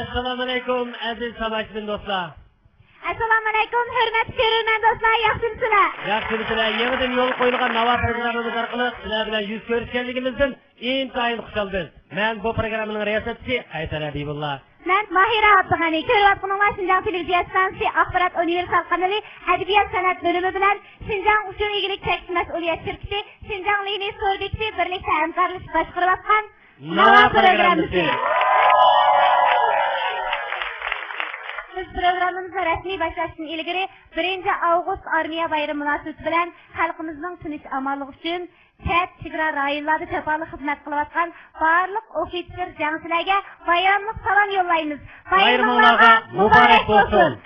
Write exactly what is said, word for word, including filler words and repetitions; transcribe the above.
ئەسسالامۇئەلەيكۇم، ئەزىز تاماشىبىن دوستلار. ئەسسالامۇئەلەيكۇم، ھۆرمەتلىك كۆرۈرمەن دوستلار، ياخشىمۇسىلەر؟ ياخشىمۇسىلەر؟ يېڭىدىن يولغا قويۇلغان ناۋا پروگراممىمىز ئارقىلىق سىلەر بىلەن يۈز كۆرۈشكەنلىكىمىزدىن ئىنتايىن خۇشالبىز. مەن بۇ پروگراممىنىڭ رىياسەتچىسى قەيسەر ھەبىبۇللا. مەن ماھىرە ئابدۇغەنى. كۆرۈۋاتقىنىڭلار شىنجاڭ تېلېۋىزىيە ئىستانسىسى ئاخبارات ئۇنىۋېرسال قانىلى ئەدەبىيات سەنئەت بۆلۈمى بىلەن شىنجاڭ ئۇچۇن ئىگىلىك چەكلىمە مەسئۇلىيەت شىركىتى، شىنجاڭ لىنىيە تور بېكىتى بىرلىكتە ھەمكارلىشىپ باشقۇرۇۋاتقان ناۋا پروگراممىسى. بىز پروگراممىمىزنى رەسمىي باشلاشتىن ئىلگىرى، بىرىنچى ئاۋغۇست ئارمىيە بايرىمى مۇناسىۋىتى بىلەن خەلقىمىزنىڭ تىنچ-ئامانلىقى ئۈچۈن چەت چېگرا رايونلاردا جاپالىق خىزمەت قىلىۋاتقان بارلىق ئوفىتسېر جەڭچىلەرگە بايراملىق سالام يوللايمىز. بايرىمىڭلارغا مۇبارەك بولسۇن!